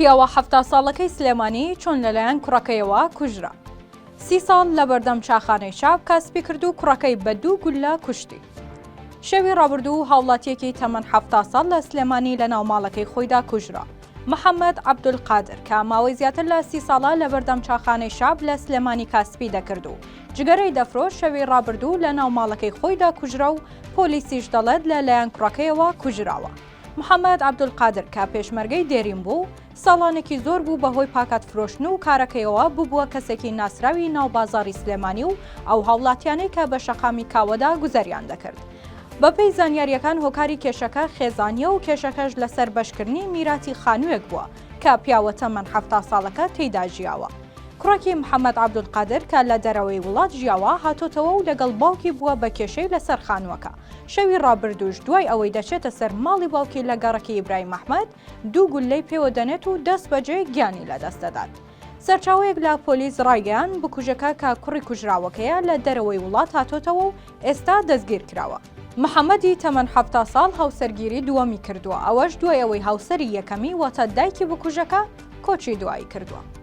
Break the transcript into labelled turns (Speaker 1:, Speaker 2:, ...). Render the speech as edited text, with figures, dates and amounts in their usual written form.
Speaker 1: پیاوە 70 ساڵەکەی سلێمانی چۆن لەلایەن کوڕەکەیەوە کوژرا؟ سی ساڵ لەبەردەم چاخانەی شەعب کاسپی کرد و کوڕەکەی بە دوو گوللە کوشتی. شەوی ڕابردوو هاوڵاتییەکی تەمەن 70 ساڵ لە سلێمانی لەناو ماڵەکەی خۆیدا کوژرا. محەممەد عەبدولقادر کە ماوەی زیاتر لە سی ساڵە لەبەردەم چاخانەی شەعب لە سلێمانی کاسپی دەکرد و جگەرەی دەفرۆشت شەوی ڕابردوو لەناو ماڵەکەی خۆیدا کوژرا و پۆلیسیش دەڵێت لە لایەن کوڕەکەیەوە کوژراوە. محەممەد عەبدولقادر کە پێشمەرگەی دێرین بوو، ساڵانێکی زۆر بوو بەهۆی پاکەت فرۆشتن و کارەکەیەوە ببووە کەسێکی ناسراوی ناو بازاڕی سلێمانی و ئەو هاوڵاتیانەی کە بە شەقامی کاوەدا گوزەریان دەکرد. بەپێی زانیارییەکان هۆکاری کێشەکە خێزانییە و کێشەکەش لەسەر بەشکردنی میراتی خانووێک بووە کە پیاوە تەمەن 70 ساڵەکە تێیدا ژیاوە. کوڕەکی محەمەد عەبدولقادر کە لە دەرەوەی وڵات ژیاوە هاتۆتەوە و لەگەڵ باوکی بووە بە کێشەی لەسەر خانووەکە. شەوی ڕابردووش دوای ئەوەی دەچێتە سەر ماڵی باوکی لە گەڕەکی ئیبراهیم ئەحمەد، دوو گوللەی پێوە دەنێت و دەستبەجێ گیانی لەدەست دەدات. سەرچاوەیەک لە پۆلیس ڕایگەیاند، بکوژەکە کە کوڕی کوژراوەکەیە لە دەرەوەی وڵات هاتۆتەوە و ئێستا دەستگیر کراوە. محەمەدی تەمەن 70 ساڵ هاوسەرگیری دووەمی کردووە، ئەوەش دوای ئەوەی هاوسەری یەکەمی واتە دایکی بکوژەکە کۆچی دوایی کردووە.